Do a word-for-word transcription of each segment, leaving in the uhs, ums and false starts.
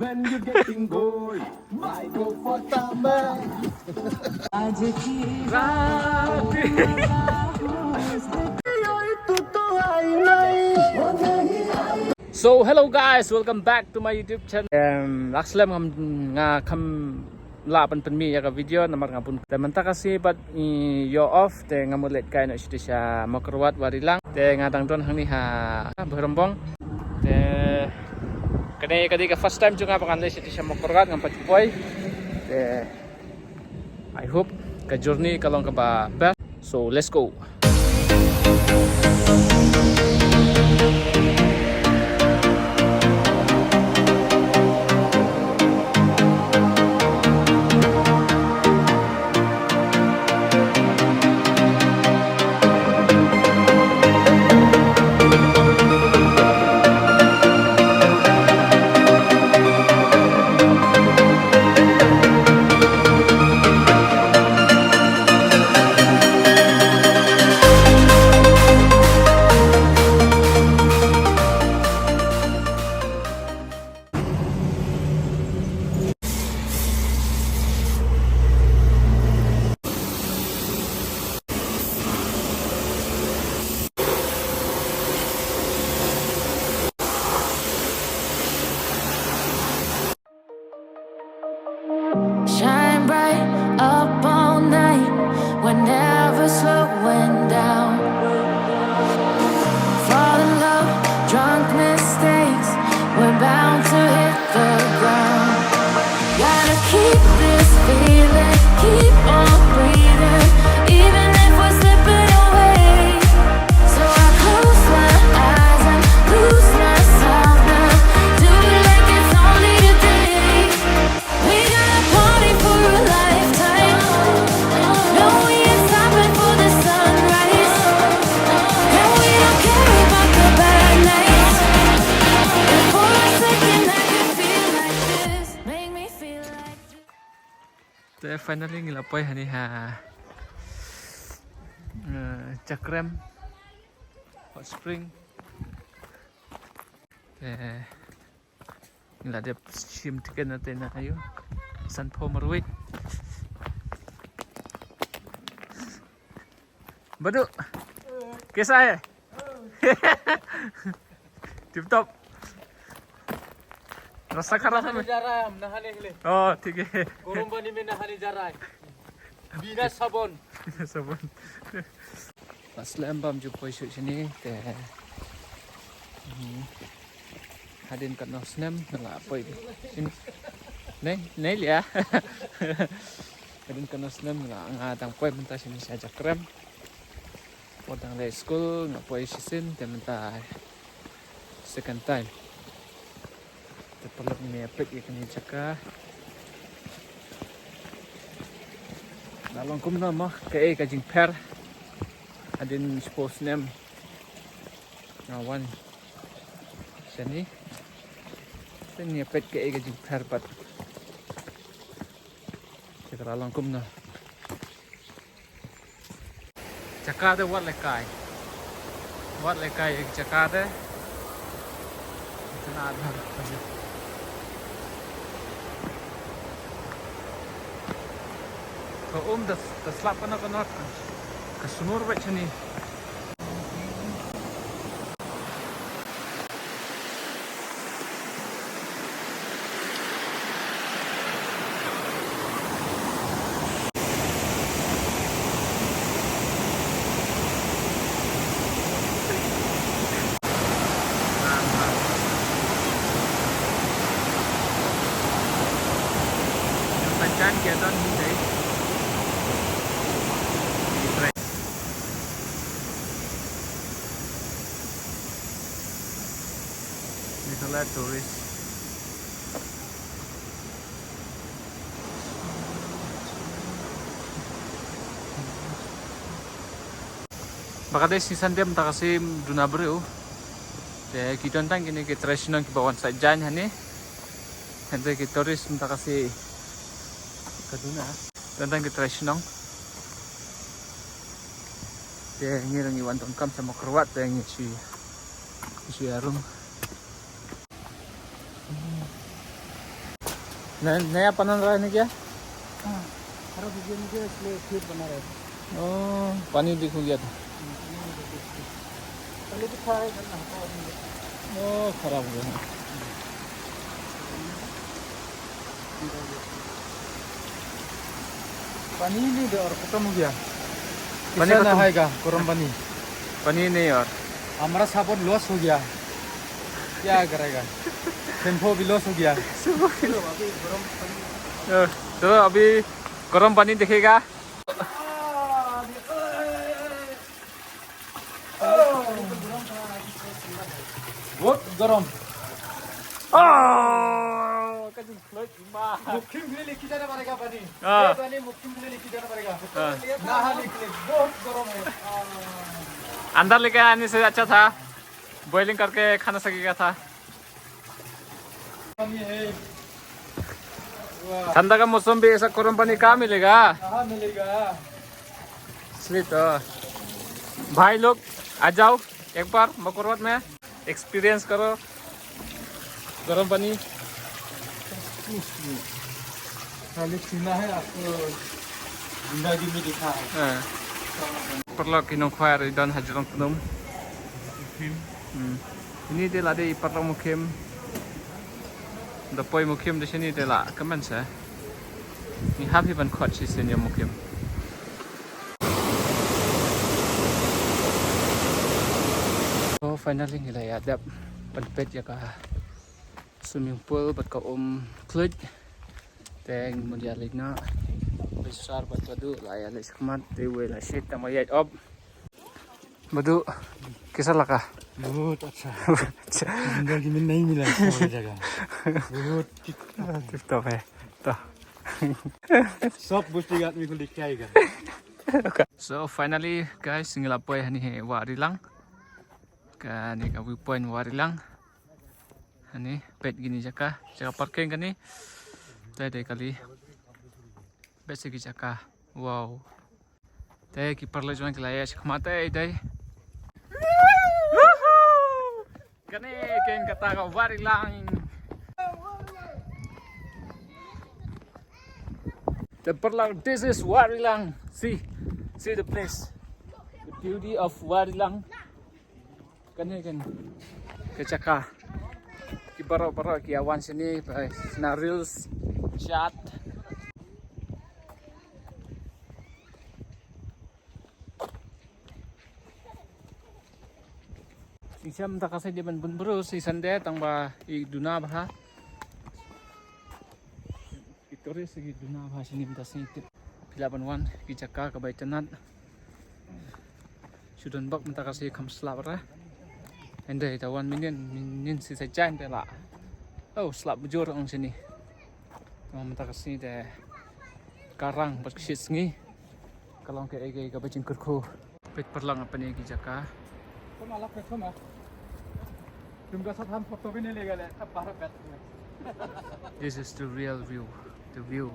When you getting gold, why go for Tamil? So hello guys, welcome back to my YouTube channel. Em, lak slem ngam, nga kham lah ban pynmih ïa ka video namar nga bun. Te mynta ka sngi pat ngi ïoh off, te nga mut leit kai noh shatei sha Mawkyrwat Warilang. Te nga dang don hangne ha Bhoirymbong. Te kane ka dei ka first time jong nga ba ngan leit shatei sha Mawkyrwat, ngam pat ju poi. Te I hope ka journey ka long kaba best. So let's go. Shine bright up all night. We're never slowing down. Fall in love, drunk mistakes. We're bound to hit the ground. Gotta keep this feeling, keep on breathing, even if we're slipping away. So I close my eyes and lose myself now. Do it like it's only today. We got a party for a lifetime. No, we ain't stopping for the sunrise. And we don't care about the bad nights. If for a second I could feel like this, make me feel like this. Te finally ngi la poi hangne ha, eh, Jakrem Hot Spring. Te ngi la dep shim tiket na te na ayu. Sanphew marwei. Badu. Kaisa hai? Tip top. Rasta kharab hai? Nahane ja raha hai, nahane ke liye. Oh, theek hai. Garam pani mein nahane ja raha hai. Bina sabon. Sabon. Pas lem bam ju poi shuh shane te. Hmm. Hadien katno snem nga la poi shane. Nei, nei lia. Hadien katno snem nga, nga dang poi mynta shane sha Jakrem. Wat dang leit skul nga poi shisien te mynta second time. Te paralok ngin ïa peit ïa kane ka jaka. La long kumno mo, kaei ka jingpher hadien shiphew snem nga wan shane. Te ngin ïa peit kaei ka jingpher pat. Te ka la long kumno. Jaka te wat lehkai. Wat lehkai ïa ka jaka te. Ka na da. Ka um da, da slap kano kano. Ka sumur bad shane. Ni ka la tourist. Ba ka dei sngi Sunday mynta ka sngi duna briew. Te ki don tang kine ki trai shnong kiba wan sait jaiñ hangne. Hynrei ki tourist mynta ka sngi ka duna. Don tang ki trai shnong. Te ngi ruh ngi wan donkam sha Mawkyrwat te ngi shu, ngi shu ïarum. नया, नया पनन रहा है ना क्या? हाँ, खराब हो गया मुझे, इसलिए फिर बना रहे हैं। ओ, पानी लीक हो गया था। हम्म, पानी लीक हो गया था। पहले भी था, इधर ना हटा देंगे। ओ, खराब हो गया। पानी ही नहीं दे और खत्म हो गया। पानी किसान खत्म। नहाएगा गरम पानी। पानी नहीं और। हमारा साबुन लॉस हो गया, क्या करेगा? शैम्पू भी लॉस हो गया। तो अभी गरम पानी दिखेगा। बहुत गरम। मुखिम के लिए लेके जाना पड़ेगा पानी। हाँ। ये पानी मुखिम के लिए लेके जाना पड़ेगा। हाँ। नहा लेके लिए, बहुत गरम है। अंदर लेके आने से अच्छा था, बॉइलिंग करके खाना सकेगा था। पानी है। वाह। ठंडा का मौसम भी ऐसा गर्म पानी कहाँ मिलेगा? कहाँ मिलेगा? इसलिए तो भाई लोग आ जाओ एक बार मकोरवत में, एक्सपीरियंस करो गर्म पानी। खाली सुना है, आपको जिंदगी में देखा है। हाँ। Paralok ki nongkhwai ruh don ha jrong khnum. Hmm. Ini te la dei paralok Mukhim. Da poi Mukhim da shini te la kmen sa. Ngi hap hi ban khot shisien ïa Mukhim. So finally ngi la ïa dep ban peit ïa ka swimming pool bad ka um khluit. Te ngi mut ïa leit noh. Bad sar bad Badu la ïa leit shakhmat, te wei la shit tang ba ïaid op. Badu, kaisa laga? बहुत अच्छा। जिंदगी में नहीं मिला ऐसा वाला जगह। बहुत टिप टॉप है। टिप टॉप है। तो। सब बस्ती का आदमी को लेके आएगा। So finally guys, ngi la poi hani ha Wah Rilang. Kane ka view point Wah Rilang. Hani, peit kine ki jaka, jaka parking kane. Dei dei kali. Peit sa ki jaka. Wow. Te ki paralok jong ngi ki la ïaid shakhmat te dei. Woohoo! Kane keiñ kata ka Wah Rilang. Te paralok, this is Wah Rilang. See, see the place. The beauty of Wah Rilang. Kane kan ka jaka. Ki baroh baroh ki ïa wan shane ba shna reels, shot. Shisha mynta ka sngi dei ban bun briew, shi Sunday tang ba i duna bha. Ki tourist ki duna bha shane mynta ka sngi, tip. Phi lah ban wan, ki jaka kaba itynnat. Shu don bok mynta ka sngi, kham slap re. Hynrei te wan mynnin, mynnin shi sa jan te lah. Oh, slap bujur ong shane. Te mynta ka sngi te ka rang bad ka shit sngi. Ka long kaei kaei kaba jingkyrkhu. Peit paralok, nga pyni ki jaka. तुम अलग बैठो ना। तुमका साथ हम फोटो भी नहीं लेगा ले, सब बाहर बैठ के। This is the real view. The view.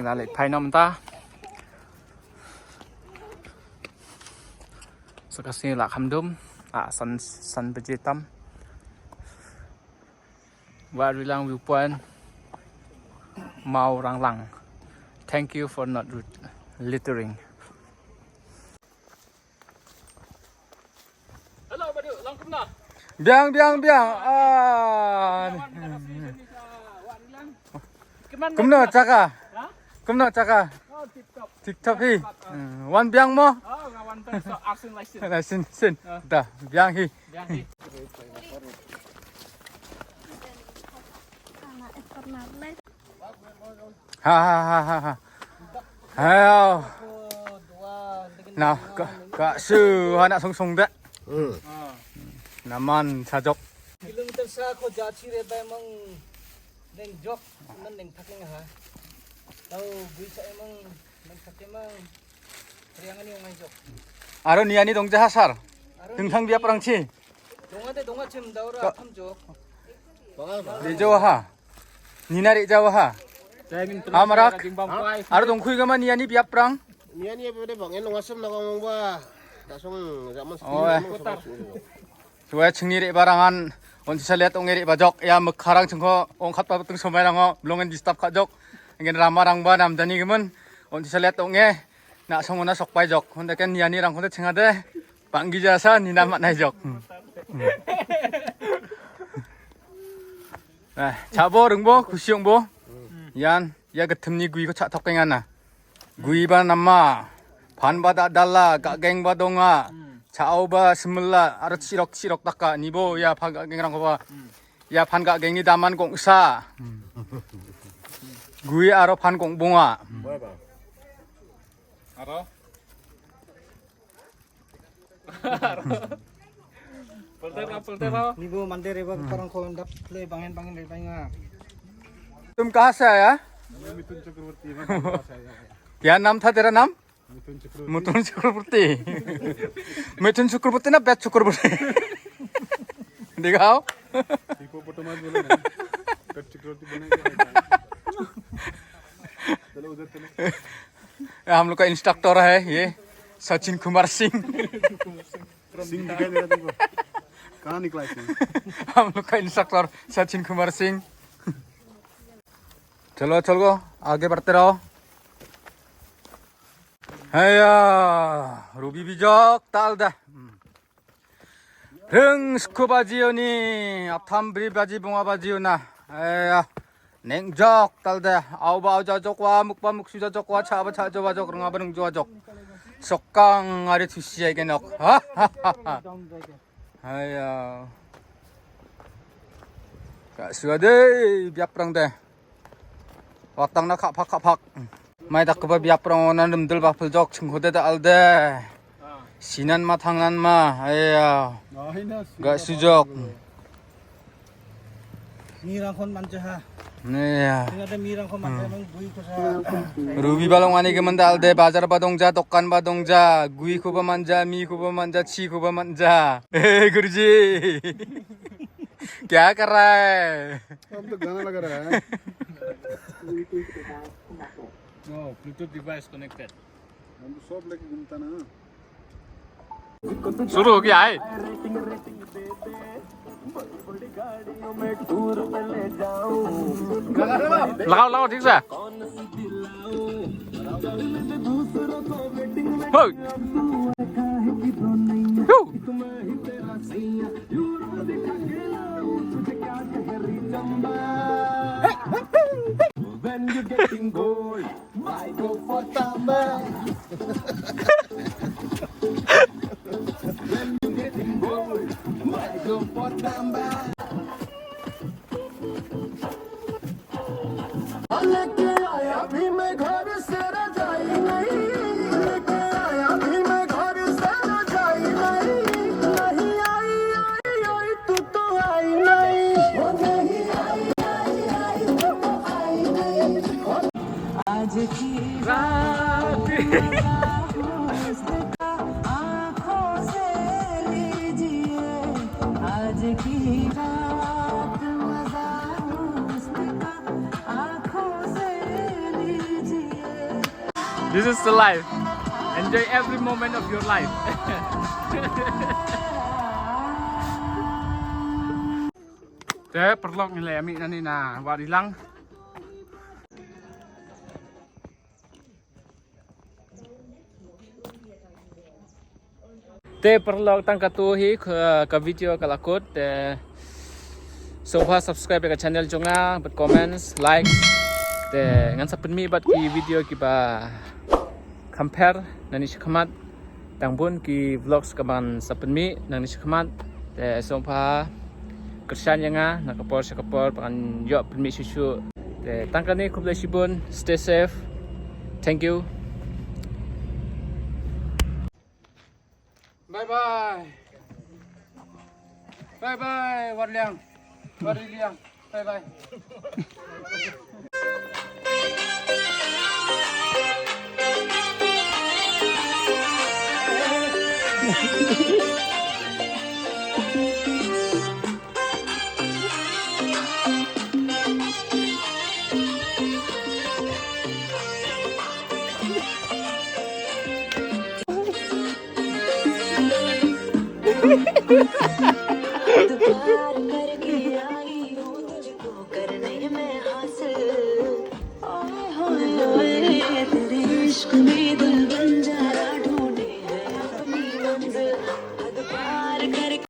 La leit phai noh mynta. Sa ka sngi la kham dum. Ah, san, san baje tam. Wah Rilang viewpoint. Mawranglang. Thank you for not littering. Hello, Badu, long kumno? Biang, biang, biang. Ah. Kumno jaka? Ha? Kumno jaka? Oh, tip top. Tip top hi. Hmm, wan biang mo? Oh, nga wan biang, so, asin license. License, sin. Ah. Da, biang hi. Biang hi. Ha, ha, ha, ha, ha. Hayo. Na, ka, ka su hana song song da. Hmm. Na man sa jok. Kilometer sa ko ja chi re bai mang neng jok, man neng thak neng ha. Tau gui sa emang neng thak emang. Riang ani ong ai jok. Aro ni ani dong jaha sar. Aro ni thang biap ani. Rang chi. Donga de donga chim daura ka tham jok. Bang, bang. Re jaw ha. Nina re jaw ha. Jai min. Ha, marak. Jing bang kwai. Aro dong khui kama ni ani biap rang. Ni ani apa de bang, en nong asam na kong ba. Ta song zaman. Oh, eh. Swa chingni re barangan. On ti salet ong re ba jok. Ya mekharang chengko ong khat pa tung somai rango. Blong en disturb kha jok. Ngen rama rang ba nam jani kemen. On ti salet ong e. Na song ona sok pai jok. Honda ken ni ani rang honda chinga de. Panggi jasa ni namat nai jok. Hmm. Hmm. Eh, chabo rengbo, khusiong bo. Yan, ya getem ni gui ko chak tok ngan na. Gui ba nama. Phan ba da dala, ga geng ba donga. Chao ba semela, aro chirok chirok taka ni bo ya phan ga geng rang ko ba. Ya phan ga geng ni daman kong sa. Gui aro phan kong bunga. Aro. Polter, polter. Ni bo mandir eba parang ko ndap le bangen bangen le bangen. तुम कहाँ से आया? मैं मिथुन चक्रवर्ती, मैं कलकत्ता से आया हूँ। क्या नाम था तेरा नाम? मिथुन चक्रवर्ती। मिथुन चक्रवर्ती। मिथुन चक्रवर्ती ना बैच चक्रवर्ती? दिखाओ। हिप्पोपोटामस बोला ना। बैच चक्रवर्ती बना क्या? चलो उधर चलो। ये हम लोग का इंस्ट्रक्टर है, ये सचिन कुमार सिंह। सिंह दिखाई दे रहा तुमको? कहाँ निकला है सिंह? हम लोग का इंस्ट्रक्टर सचिन कुमार सिंह। चलो, चलो, आगे बढ़ते रहो। Haya, rubi bijok tal da. Ring sku baji oni, aptham bri baji bunga baji ona. Haya, neng jok tal da. Au ba au ja jok wa, muk ba muk su ja jok wa, cha ba cha jo ba jok, runga ba nung jo jok. Sokang ari thusi ai kenok. Ha ha ha ha. Haya. Ka suade biap rang de. Watang na khak phak khak phak. Mai dak ba biap rang ona rim dul ba phul jok ching khode da al de. Sinan ma thang nan ma. Haya. Ga sujok. Mirang khon man cha ha. Haya. Tinggal de mirang khon man cha mang bui ko sa. Rubi balong ani ke mandal de bazar ba dong ja, dokan ba dong ja, gui ko ba man ja, mi ko ba man ja, chi ko ba man ja. Eh, Guruji. क्या कर रहा है? हम तो गाना लगा रहा है। Oh, Bluetooth device connected. हम तो सब लेके घूमता ना। शुरू हो गया है। लगाओ, लगाओ, ठीक से। हो। हो। When you getting gold, why go for tambang? When you getting gold, why go for tambang? लेके आया भी मैं घर से रजाई नहीं, लेके आया भी मैं घर से रजाई नहीं, नहीं आई, आई, आई, तू तो आई नहीं, ओ नहीं आई, आई, आई, तू तो आई नहीं, ओ आज की रात मजा हुस्न का आंखों से लीजिए, आज की रात मजा हुस्न का आंखों से लीजिए। This is the life. Enjoy every moment of your life. Te paralok, ngi la ïa mih nangne na Wah Rilang. Te paralok, tang katto hi ka, ka video ka la kut. Te sngewbha subscribe ïa ka channel jong nga, bad comments, like. Te ngan sa pynmih bad ki video kiba kham pher nangne shakhmat. Tang bun ki vlogs kaban sa pynmih nangne shakhmat. Te sngewbha kyrshan ïa nga na ka por sha ka por, ba ngan ïoh pynmih shuh shuh. Te tang kane, khublei shibun, stay safe. Thank you. Bye bye. Bye bye, Wah Rilang. Wah Rilang. Bye bye.